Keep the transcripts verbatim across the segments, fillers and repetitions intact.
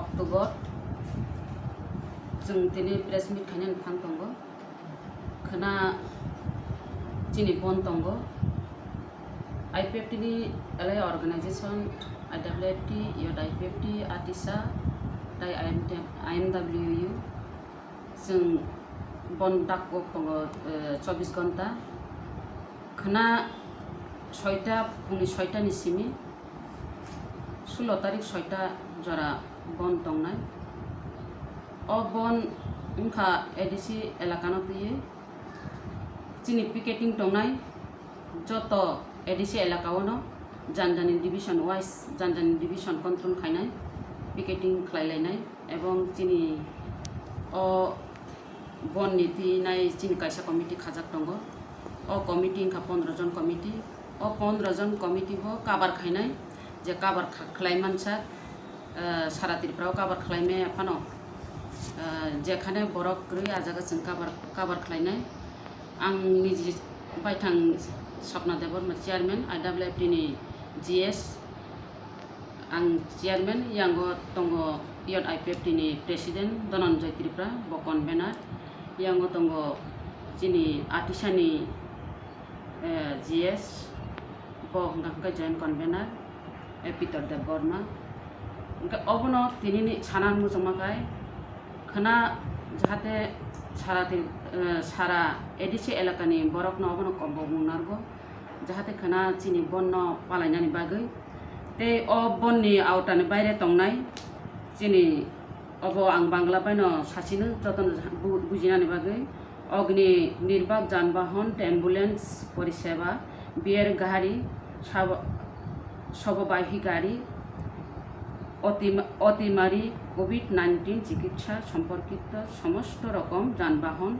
October chwng tini press meet khainani phan tongo. Khwna chini bon tongo. I P F T ni alai organization, I W F T, yod I P F T, ATISA, tai I M W U. Chwng bon dakgo tongo, eh, chobbish ghonta. Khwna soita, phungni soita ni simi sulo tarik soita jora bon tongnai. O bon wngkha A D C elakano twiwi chini picketing tongnai joto A D C elakaono janjani division wise, janjani division control khainai, picketing khlailainai, ebong chini o bonni twi nai chini kaisa committee khajak tongo. O committee wngkha pondro jon committee. O pondro jon committee bo cover khainai, je cover kha-, khlai mansa, eh, sara Tripura o cover khlai maya phano, eh, jekhane borok kwrwi a jaga chwng cover, cover khlainai. Ang niji baithang Swapna Debbarma, chairman, I W F T ni G S. Ang chairman, yango tongo yod I P F T ni president Dhananjay Tripura, bo convener, yango tongo chini ATISA ni, eh, G S, bo hwnkha hwnkhe joint convener, eh, Peter Debbarma. Hwnkhe obono tinini sana muchungma khai khwna jahate sara tin, eh, sara A D C elakani borokno obono kombok nungnargo. Jahate khwna chini bonno palainani bagwi. Tei o bonni aotani baire tongnai chini obo ang Bangla baino sachino jotono bu-, bujinani bagwi. Ogni nirbak janbahon, ambulance poriseba, beer gari, sabo-, sobobahi gari, otima-, otimari, COVID nineteen chikitsa somporkito somosto rokom janbahon,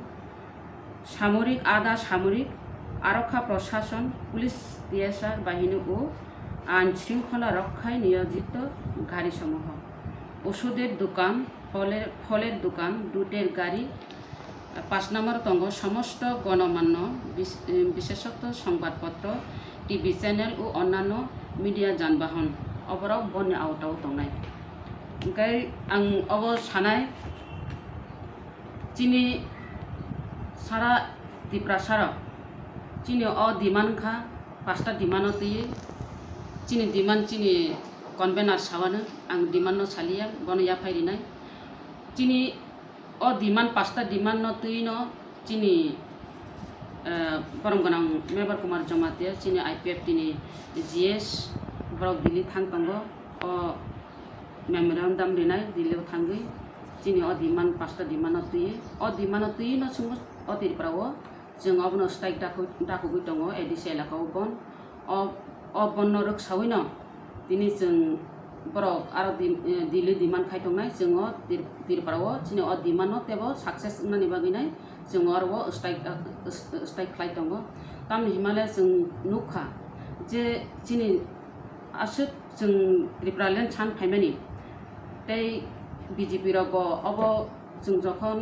সামরিক, আধা সামরিক, আরক্ষা প্রশাসন, police, TSR বাহিনী ও আইন শৃঙ্খলা রক্ষায় নিয়োজিত গাড়িসমূহ, ওষুধের দোকান, ফলের, ফলের দোকান, দুধের গাড়ি, পাঁচ নম্বর tongo সমস্ত গণমান্য বিশ-, বিশেষত সংবাদপত্র, টিভি চ্যানেল ও অন্যান্য মিডিয়া যানবাহন অবরোধ বন্ধ আওতাও tongnai. Hwnkhe ang obo sanai, chini sara Tiprasa rok chini o demand wngkha, pasta demand o twiwi chini demand chini convener sawano ang demand no saliya, bono yaphai rinai. Chini o demand, pasta demand no twi no chini, eh, borom gwnang Mebar Kumar Jamatia, chini I P F T ni G S, borok Delhi thang tongo. O memorandum rinai Delhi o thangwi chini o demand, pasta demand no twi, o demand no twi no chwng o Tripura o chwng obono strike daku-, dakugwi tongo A D C elaka o bon. O, o bon no rwksawi no tini chwng borok aro di-, eh, Delhi demand khai tongnai, chwng o Tir-, Tripura o chini o demand no tebo success wngnani bagwi nai chwng oro o strike, eh, strike khlai tongo. Tamni himale chwng nukha je chini aswk chwng Tripura land san phaimani tei B J P rok bo obo chwng jokhon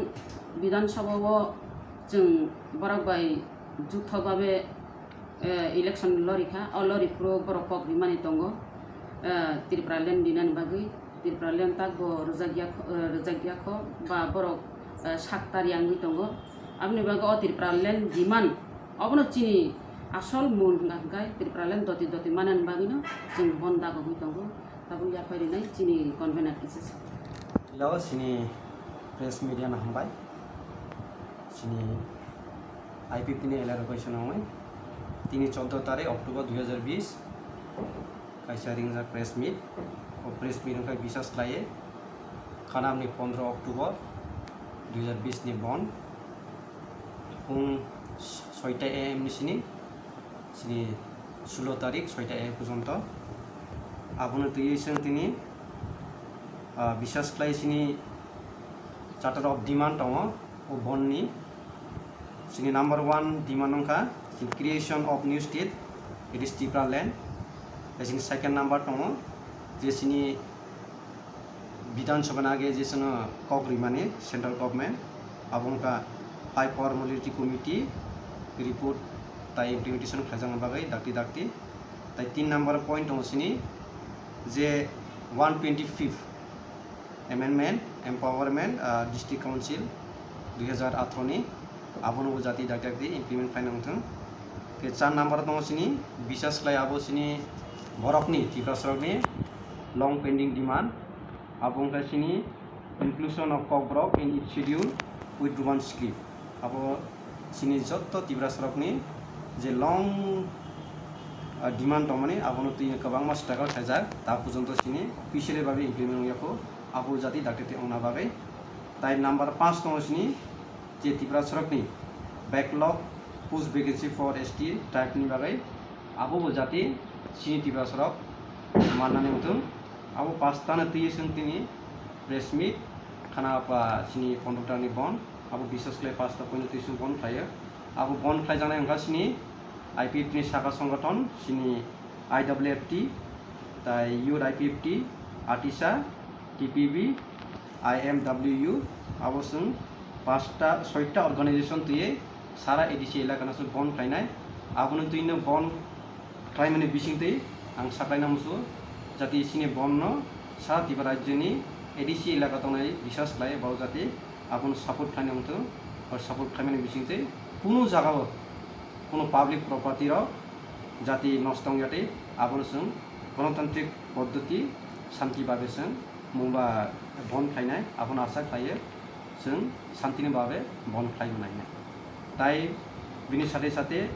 Bidhan Sabha o chwng borok bai jukthok babe, eh, election lorikha, o loriphuru borok kok rimani tongo, eh, Tripura land rinani bagwi. Tripura land tak bo rwjakya kho, eh, rwjakya kho ba borok, eh, sak tarya wngwi tongo. Aboni bagwi o Tripura land demand obono chini asol mul hwnka hwnkhe Tripura land doti doti manani bagwino chwng bon dagogwi tongo. Tabuk yaphai rinai chini convener kisa se. Hello, chini press media no hambai. Chini I P F T ni alai rok bai swnamwi. Tini choddo tarik October dui hazar bis, kaisa ringjak press meet. O press meet wngkha bisas khlaiwi khanamni pondro October dui hazar bis ni bon. Pung soita A M ni sini, sini sulo tarik soita A M porjonto. Abono twiwi chwng tini, ah, bisas khlai sini charter of demand tongo, o bonni. Sini number one demand wngkha sini creation of new state, it is Tipraland. Tei sini second number tongo, je sini Bidhan Sabha ni age je chwngno kok rimani central government, abo wngkha five power modality committee report tai implementation khlaijakna bagwi dakti dakti. Tai tin number point tongo sini je one twenty fifth Amendment, Empowerment, ah, District Council dui hazar atharo ni, abono bo jati dakti dakti implement khlaina wngthung. Tei char number tongo chini, bisas khlai abo chini borokni, Tiprasarokni long pending demand, abo wngkha chini inclusion of Kokborok in its schedule with Roman script. Abo chini jotto Tiprasarokni je long, ah, demand tongmani, abono twi kwbangma struggle khaijak, ta porjonto chini officially babe implement wngya kho, abo jati dakti dakti wngna bagwi. Tai number panch tongo chini je Tiprasarokni backlog post vacancy for S T tribe ni bagwi, abo bo jati chini Tiprasarok mannani wngthung. Abo pasta no twi chwng tini press meet khana apa chini pondro ta ni bon, abo bisas khlai pasta point no twi chwng bon khlaio. Abo bon khlaijaknai wngkha chini I P F T ni saka songothon, chini I W F T, tai Youth I P F T, ATISA, T P B, I M W U, abo chwng pasta soita organization twiwi sara A D C elaka no chwng bon khlainai. Abono twino bon khlaimani bisingtwi ang saklaina muchungo, jati chini bon no sara Tripura rajyoni A D C elaka tongnai bisas khlai, bo jati abono support khlaina wngthung, ba support khlaimani bisingtwi kunu jagao kunu public property rok jati nosto wngya tei abono chwng gonotantrik poddoti shanti babe chwng mungba bon khlainai, abono acha khlaio chwng shantini babe bon khlai mwnai hinwi. Tai bini sate sate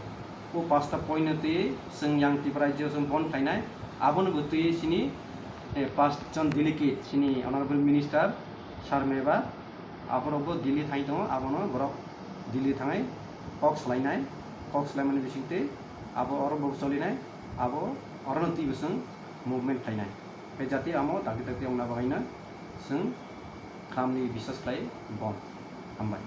o pasta point no twi chwng yang Tripura rajyo chwng bon khlainai, abono bo twi chini, eh, panch jon delegate chini Honorable Minister Sir Meba, aborok bo Delhi thangwi tongo, abono borok Delhi thangwi kok salainai, kok salaimani bisingtwi abo oro bo cholinai, abo orono twi bo chwng movement khlainai. Tei jati amo dakti dakti wngna bagwino chwng khamni bisas khlai bon. Hambai.